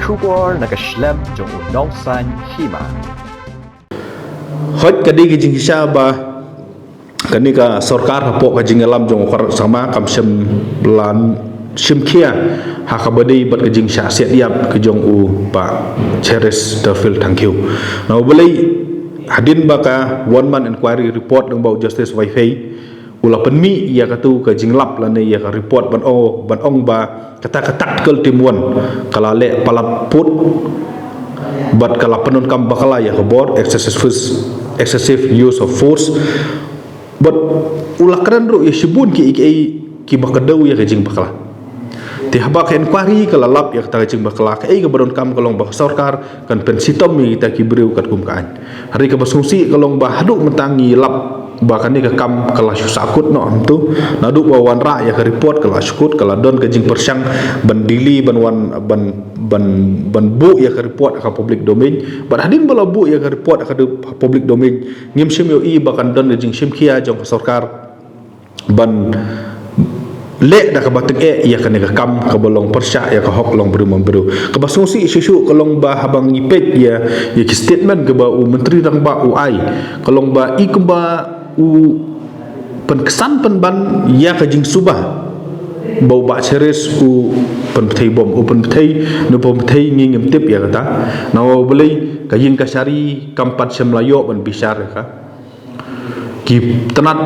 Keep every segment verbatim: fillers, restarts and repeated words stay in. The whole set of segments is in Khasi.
Khubor na ka shlem jong u Nongsaiñ Hima. Hooid, ka dei ka jingshisha ba kane ka sorkar hapoh ka jingïalam jong u Conrad Sangma kam shym la shim khia ha kaba dei bad ka jingshah siat ïap ka jong u Bah Cherish Dorfield Thangkhiew. Na u Blei, hadien ba ka one month inquiry report lyngba u Justice Vaiphei u la pynmih ïa katu ka jinglap lane ïa ka report ban ong, ban ong ba kata ka tactical team one ka la leh palat pud bad ka la pyndonkam bakla ïa ka bor, excessive force, excessive use of force. Bad u la kren ruh ïa shibun kiei kiei kiba kdew ïa ka jingbakla. Te haba ka inquiry ka la lap ïa kata ka jingbakla, kaei kaba donkam ka long ba ka sorkar kan pynshitom ïa kita ki briew katkum ka aiñ. Hynrei kaba sngewsih ka long ba haduh mynta ngi lap ba kane ka kam ka la shu sahkut noh hangtu. Naduh ba wanrah ïa ka report ka la sahkut, ka la don ka jingpyrshang ban delay, ban wan, ban, ban, ban buh ïa ka report ha ka public domain. Bad hadien ba la buh ïa ka report ha ka public domain, ngim shym ïohi ba kan don ka jingshim khia jong ka sorkar ban leh da kaba tyngeh ïa kane ka kam kaba long pyrshah ïa ka hok long briew man briew. Kaba sngewsih shuh shuh ka long ba haba ngi peit ïa, ïa ki statement kaba u Myntri Rangbah u ai, ka long ba i kumba u pynksan pynban ïa ka jingsuba ba u Bah Cherish u pynbthei bom, u pynbthei, u pynbthei, ngi ngim tip ïa kata. Na u Blei, ka ïing kashari kam pat shym la ïoh ban bishar ïa ka. Ki tnat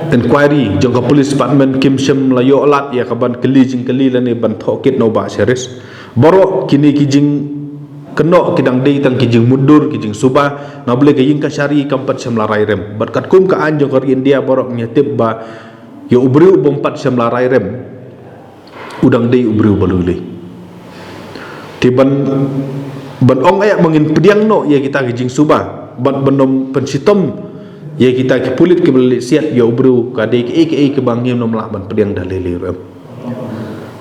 inquiry jong ka police department kim shym la ïoh lad ïa ka ban kylli jingkylli lane ban thoh kit na u Bah Cherish. Baroh kine ki jingkynnoh ki dang dei tang ki jingmutdur, ki jingsuba. Na u Blei, ka ïing kashari kam pat shym la rai rem. Bad katkum ka aiñ jong ka ri India baroh ngi tip ba ïa u briew bym pat shym la rai rem u dang dei u briew ba lui lui. Te ban, ban ong eh ba ngin pdiang noh ïa kita ki jingsuba bad ban nym pynshitom ïa kita ki pulit kiba la leit siat ïa u briew ka dei kaei kaei kaba ngim nym lah ban pdiang da lei lei ruh em.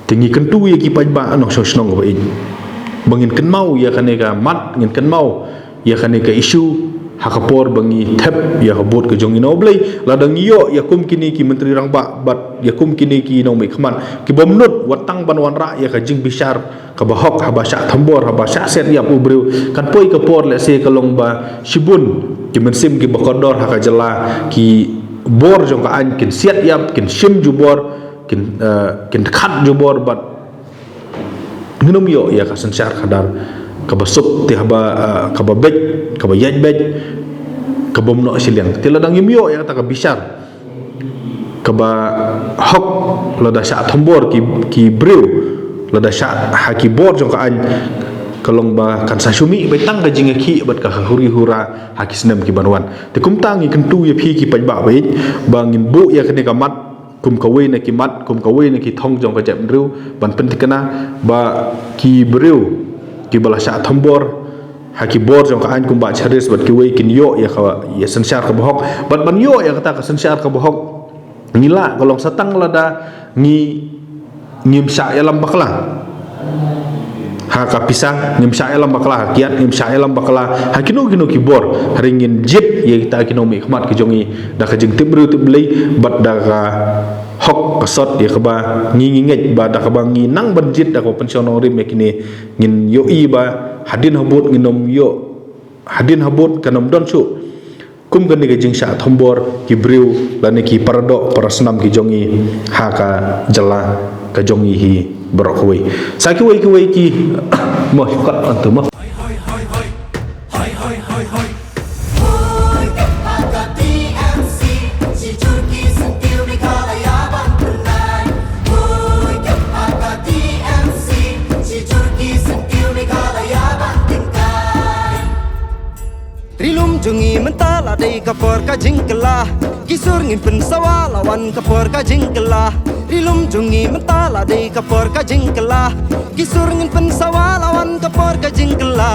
Te ngi kyntu ïa ki paidbah nongshong shnong kaba ïeit ba ngin kynmaw ïa kane ka mat, ngin kynmaw ïa kane ka issue ha ka por ba ngi thep ïa ka vote ka jong ngi. Na u Blei, lada ngi ïoh ïa kum kine ki Myntri Rangbah bad ïa kum kine ki nongmihkhmat kibym nud wat tang ban wanrah ïa ka jingbishar kaba hok haba shah thombor, haba shah siat ïap u briew, kan poi ka por lehse ka long ba shibun ki mynsiem kiba kordor ha ka jylla, ki bor jong ka aiñ kin siat ïap, kin shim jubor, kin, eh, kin khat jubor bad ngin ym ïoh ïa ka synshar khadar kaba suk, te haba, eh, kaba beit, kaba ïaid beit, kabym noh shiliang. Te lada ngim ïoh ïa kata ka bishar kaba hok, lada shah thombor ki, ki briew, lada shah ha ki bor jong ka aiñ, ka long ba kan sa shu mih beit tang ka jingïakhih bad ka huri hura ha ki snem kiban wan. Te kumta ngi kyntu ïa phi ki paidbah ba ïeit ba ngin buh ïa kane ka mat kum kawei na ki mat, kum kawei na ki thong jong ka jaitbynriew ban pynthikna ba ki briew kiba la shah thombor ha ki bor jong ka aiñ kum Bah Cherish bad kiwei kin ïoh ïa ka, ïa synshar kaba hok. Bad ban ïoh ïa kata ka synshar kaba hok ngi lah ka long sa tang lada ngi, ngim shah ïalam bakla ha ka pisa, ngim shah ïalam bakla ha kiad, ngim shah ïalam bakla ha kino kino ki bor. Hynrei ngin jied ïa kita ki nongmihkhmat ki jong ngi da ka jingtip briew tip Blei bad da ka hok ka sot ïa kaba ngi, ngi ngeit ba da kaba ngi nang ban jied da kaba pynshong nongrim ïa kine, ngin ïohi ba hadien ha vote ngin ym ïoh, hadien ha vote kan ym don shuh kum kane ka jingshah thombor ki briew lane ki paradoh parasnam ki jong ngi ha ka jylla ka jong ngi hi baroh kawei. Sa kiwei kiwei ki mo, kat antu mo. Ri lum jong ngi mynta la dei ka por ka jingkylla. Ki sur ngin pynsawa la wan ka por ka jingkylla. Ri lum jong ngi mynta la dei ka por ka jingkylla. Ki sur ngin pynsawa la wan ka por ka jingkylla.